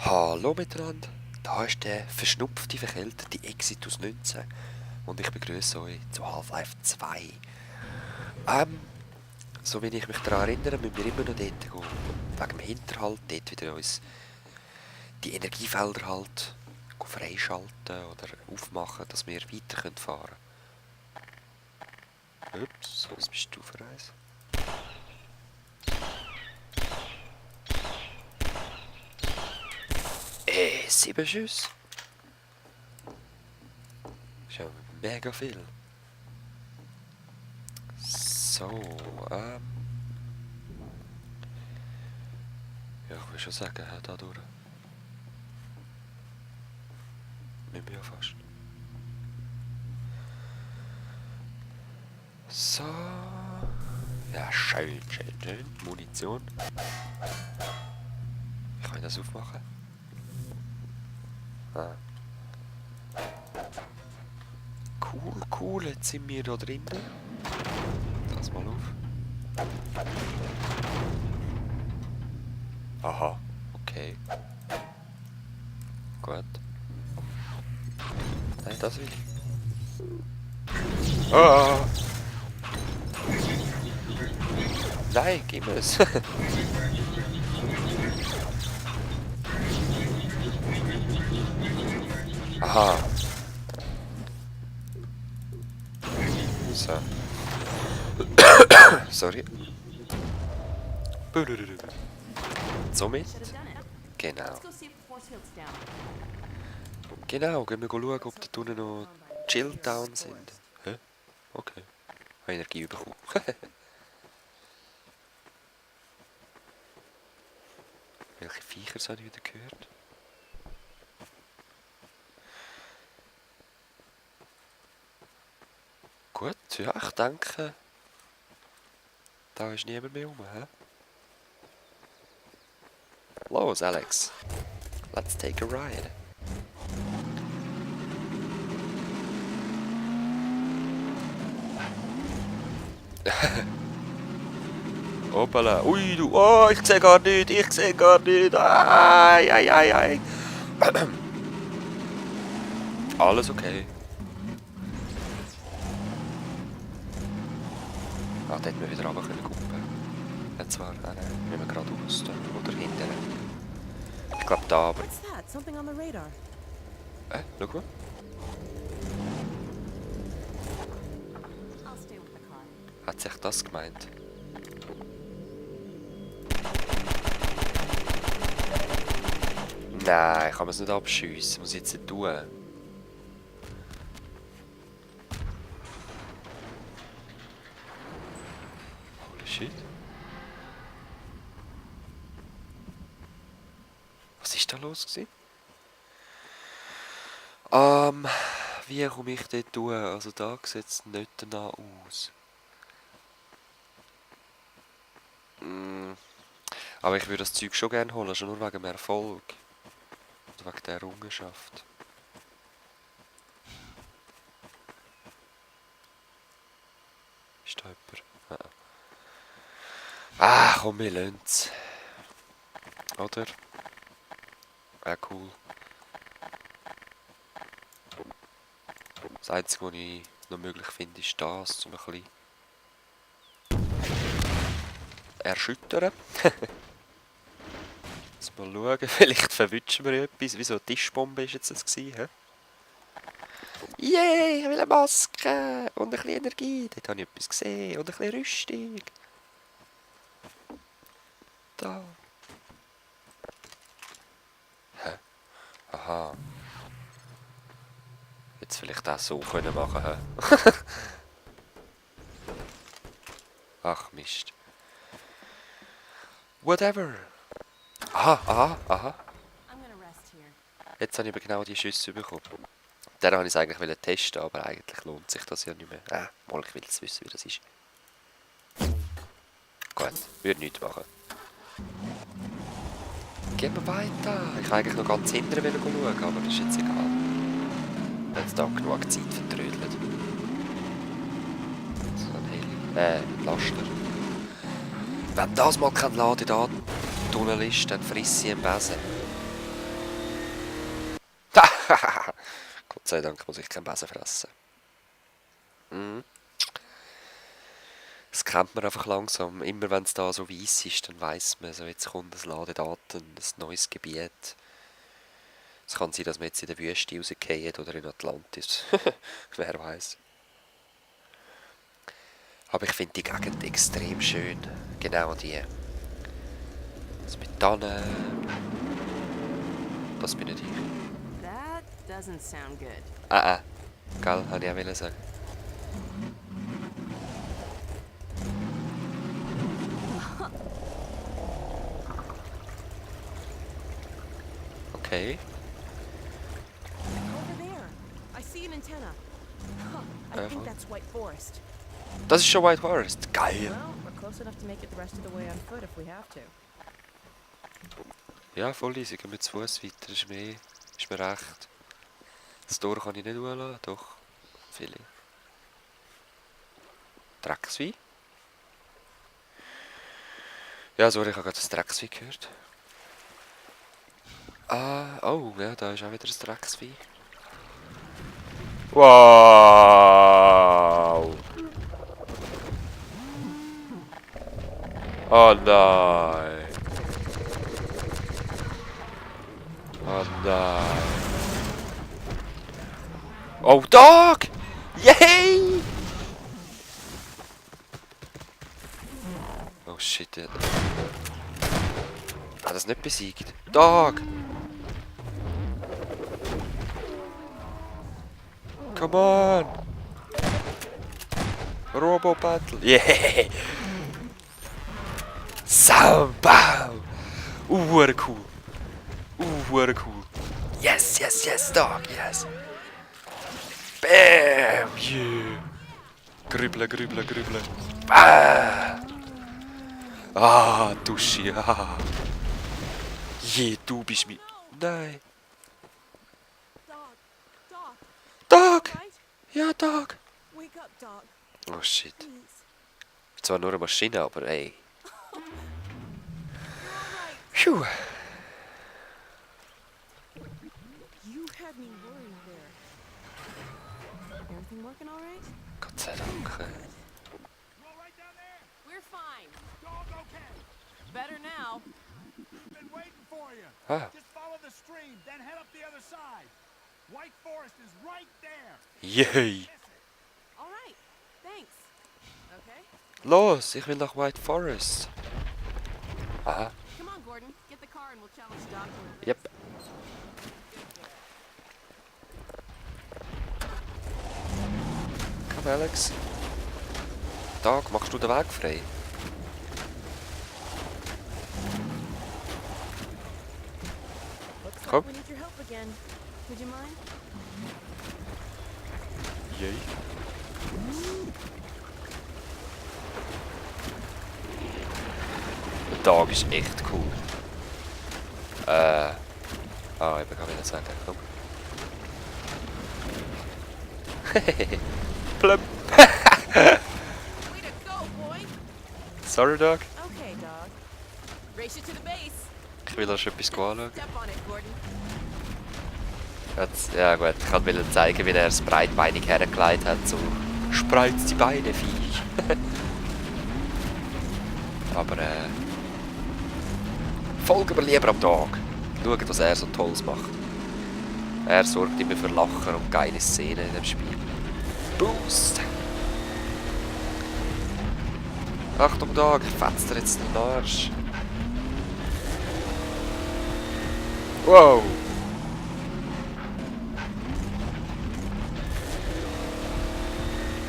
Hallo miteinander, da ist der verschnupfte, verkältete Exitus 19 und ich begrüße euch zu Half-Life 2. So wie ich mich daran erinnere, müssen wir immer noch dort gehen, wegen dem Hinterhalt, dort wieder uns die Energiefelder halt freischalten oder aufmachen, dass wir weiter fahren können. Ups, was bist du für eins? 7 Schüsse? Das ist ja mega viel. So, ja, ich will schon sagen, da durch. Müssen wir ja fast. So. Ja, schön. Munition. Kann ich das aufmachen? Ah. Cool, jetzt sind wir da drinnen. Lass mal auf. Aha, okay. Gut. Nein, das will ich. Ah! Nein, gib mir es. Aha. So. Sorry. Somit. Genau. Genau, gehen wir schauen, ob da unten noch Chill-Down sind. Hä? Okay. Habe Energie bekommen. Welche Viecher habe ich wieder gehört? Gut, ja, ich denke, da ist niemand mehr rum, hä? Los, Alex. Let's take a ride. Hoppala. Ui, du. Oh, ich sehe gar nicht. Ai. Alles okay. Ah, da hätten wir wieder runter können gucken. Jetzt zwar, nein, müssen wir geradeaus da, oder hinten. Ich glaube da, aber... schau mal. Hat sich das gemeint? Nein, kann man es nicht abschiessen. Muss ich jetzt nicht tun. Holy shit. Was ist da los gewesen? Wie komme ich dort durch? Also da sieht es nicht danach aus. Aber ich würde das Zeug schon gerne holen, schon nur wegen dem Erfolg. Oder wegen der Errungenschaft. Ist da jemand? Ah, komm, wir lassen es. Oder? Ja, cool. Das Einzige, was ich noch möglich finde, ist das, um ein bisschen erschüttern. Jetzt mal schauen, vielleicht verwünschen wir etwas. Wieso eine Tischbombe ist jetzt das gewesen, hä? Yay, ich will eine Maske und ein bisschen Energie. Dort habe ich etwas gesehen und ein bisschen Rüstung. Da. Hä? Aha. Jetzt vielleicht auch so können machen, hä? Ach Mist. Whatever. Aha. Jetzt habe ich aber genau die Schüsse bekommen. Dann wollte ich es eigentlich testen, aber eigentlich lohnt sich das ja nicht mehr. Mal, ich will jetzt wissen, wie das ist. Gut, würde nichts machen. Gehen wir weiter. Ich wollte eigentlich noch ganz hinten schauen, aber das ist jetzt egal. Ich habe jetzt da genug Zeit vertrödelt. So ein Heli. Laster. Wenn das mal kein Ladetunnel ist, dann friss sie im Besen. Gott sei Dank muss ich keinen Besen fressen. Mhm. Das kennt man einfach langsam. Immer wenn es da so weiss ist, dann weiss man, so jetzt kommt ein Ladedaten, ein neues Gebiet. Es kann sein, dass wir jetzt in der Wüste rausgehen oder in Atlantis. Wer weiß. Aber ich finde die Gegend extrem schön. Genau die. Das mit Tannen. Das bin nicht ich. That doesn't sound good. Gell, habe ich auch wollen sagen. Okay. Over there. I see an antenna. I think that's White Forest. Das ist schon White Forest. Geil. Well, we're close enough to make it the rest of the way on foot if we have to. Ja, voll easy. Gehen wir zu Fuß weiter. Ist mir recht. Das Tor kann ich nicht holen. Doch. Viele. Dreckswein. Ja, sorry, ich habe gerade das Dreckswein gehört. Oh, ja, da ist auch wieder ein Dreckswein. Wow! Oh nein! Oh nein! Oh, Dog! Yay! Oh shit. Hat das nicht besiegt? Dog! Come on! Robo Battle! Yeah! Samba! Hure cool! Hure cool! Yes, yes, yes, Dog, yes! Bam! Yeah! Grüble, grüble, grüble! Duschi, ah! Je, du bist mi... Nein! Dog, Dog, Dog! right? Ja, Dog! Wake up, Dog. Oh shit. Please. Zwar nur eine Maschine, aber ey. You're all right. Phew. You had me worried there. Everything working all right? Gott sei Dank. Roll right down there. We're fine. Dog, okay. Better now. Been waiting for you. Ah. Just follow the stream, then head up the other side. White Forest is right there. Yay! All right. Thanks. Okay. Los, ich will nach White Forest. Aha, Come on, Gordon. Get the car and we'll challenge Doc. yep. Komm, Alex. Tag, machst du den Weg frei? Looks Komm. like we need your help again. Would you mind? Yay. Der Tag ist echt cool. Eben kann ich das sagen, komm. Plum. Way to go, boy. Sorry, Dog. Okay, Dog. Race you to the base. Ich will erst etwas anschauen. Step on it, Gordon. Jetzt, ja gut, ich wollte zeigen, wie er es breitbeinig hergelegt hat. So spreizt die Beine, Viech. Aber folgen wir lieber am Tag. Schauen, was er so Tolles macht. Er sorgt immer für Lachen und geile Szenen in dem Spiel. Boost! Achtung, Tag, ich fetze dir jetzt den Arsch. Wow!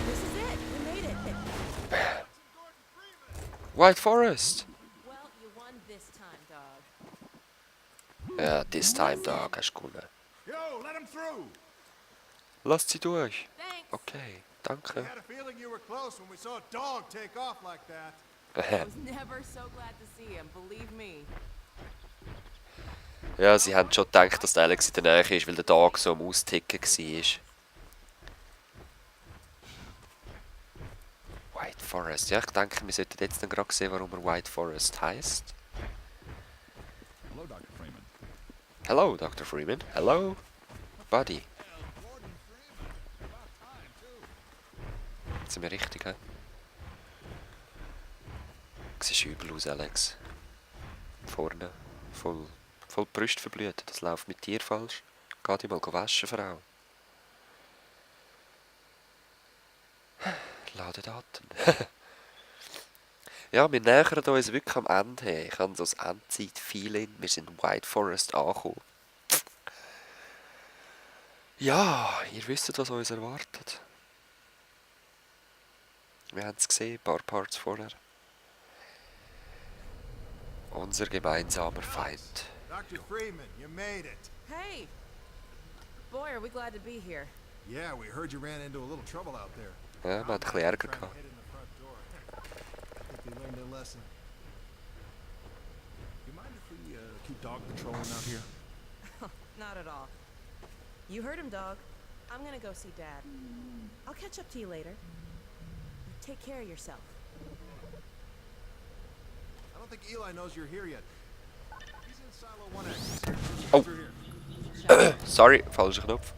This is it. We made it. White Forest! Well, you won this time, Dog. Ja, this time, Tag, hast du gewonnen. Yo, let him through. Lasst sie durch. Thanks. Okay, I danke. had a feeling you were close when we saw a dog take off like that. I was never so glad to see him, believe me. Ja, sie haben schon gedacht, dass der Alex in der Nähe ist, weil der Tag so am Austicken war. White Forest. Ja, ich denke, wir sollten jetzt dann gerade sehen, warum er White Forest heisst. Hello, Dr. Freeman. Hello, Dr. Freeman. Hello. Buddy. Jetzt sind wir richtig, hä? Du siehst übel aus, Alex. Vorne. Voll die Brüste verblüht. Das läuft mit dir falsch. Geh dich mal waschen, Frau. Ladedaten. Ja, wir nähern uns wirklich am Ende. Ich habe so das Endzeit-Feeling. Wir sind in White Forest angekommen. Ja, ihr wisst, was uns erwartet. Wir haben es gesehen, ein paar Parts vorher. Unser gemeinsamer Feind. Dr. Freeman, you made it. Hey! Boy, are we glad to be here. Yeah, we heard you ran into a little trouble out there. Ja, wir hatten ein bisschen Ärger Trying to gehabt. hit in the front door. I think they learned their lesson. You mind if we keep dog patrolling out here? Not at all. You heard him, dog. I'm gonna go see Dad. I'll catch up to you later. You take care of yourself. I don't think Eli knows you're here yet. He's in silo 1X. Oh. Through here. Sorry, falscher Knopf.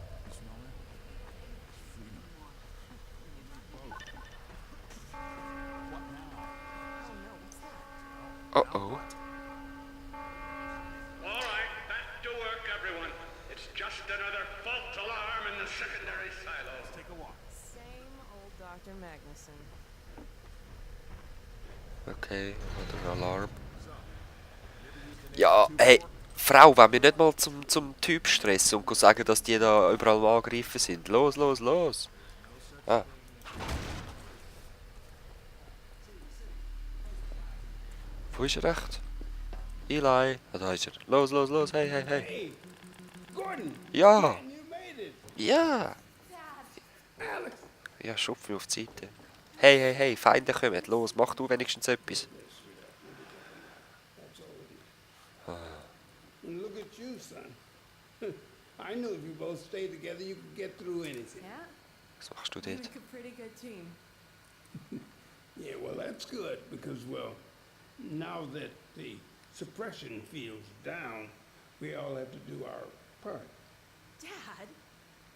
Oh oh. All right, back to work, everyone. It's just another false alarm in the secondary silo. Take a walk. Same old Dr. Magnuson. Okay, oder Alarm. Ja, hey, Frau, wenn wir nicht mal zum Typ stressen und sagen, dass die da überall angegriffen sind. Los, los, los. Ah. Wo ist er echt? Eli. Ah, da ist er. Los, los, los. Hey, hey, hey. Hey, Gordon! Ja. Man, you made it! Ja. Alex! Ja, schupf mich auf die Seite. Hey, hey, hey, Feinde kommen. Los, mach du wenigstens etwas. And look at you, son. I knew if you both stayed together, you could get through anything. Yeah? Was machst du We dort? make a pretty good team. Yeah, well, that's good, because, well, now that the suppression field's down, we all have to do our part. Dad?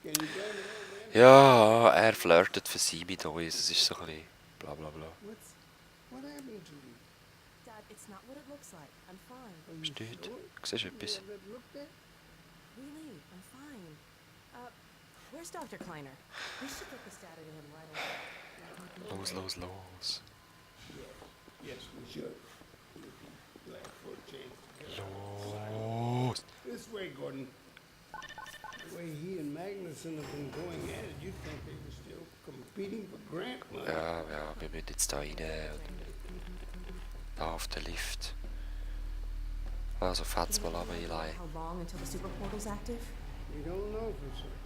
Can you blame it, old man? Ja, er flirtet für sie mit uns. Es ist so ein bisschen bla bla bla. What happened to you? Dad, it's not what it looks like. I'm fine. Are you Versteht? sure? Siehst du You etwas? have that look there? Really, I'm fine. Where's Dr. Kleiner? We should get this data to him right away. Los, los, los. Yes, we should. We'd be glad for a chance to get Los. this way, Gordon. The way he and Magnuson have been going at it, you'd think they were still competing for grant money. Ja, ja, wir müssen jetzt da rein. Da auf den Lift. Also, fahrt's mal an, Eli. How long until the super portal's active? We don't know for certain.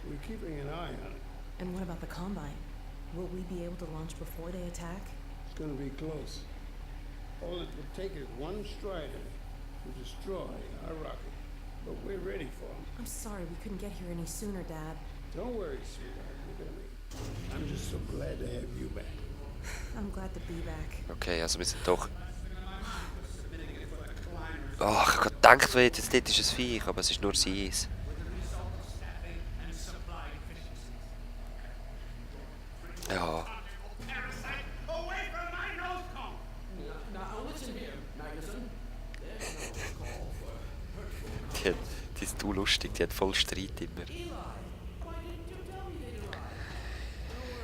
We're keeping an eye on it. And what about the Combine? Will we be able to launch before they attack? It's going to be close. All it would take is one Strider to destroy our rocket. But we're ready for him. I'm sorry we couldn't get here any sooner, Dad. Don't worry, sweetheart. We're going to make. I'm just so glad to have you back. I'm glad to be back. Okay, also wir sind doch... Oh, ich habe gedacht, jetzt dort ist ein Viech, aber es ist nur seins. Ja, Parasite, away from my nose cone! die ist zu lustig, die hat voll Streit immer.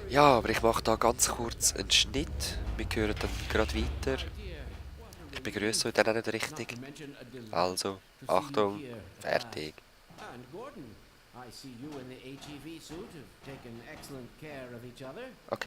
Ja, aber ich mache da ganz kurz einen Schnitt. Wir hören dann gerade weiter. Ich begrüße euch dann auch nicht richtig. Also, Achtung, fertig. And Gordon, I see you and the ATV suit have taken excellent care of each other. Okay.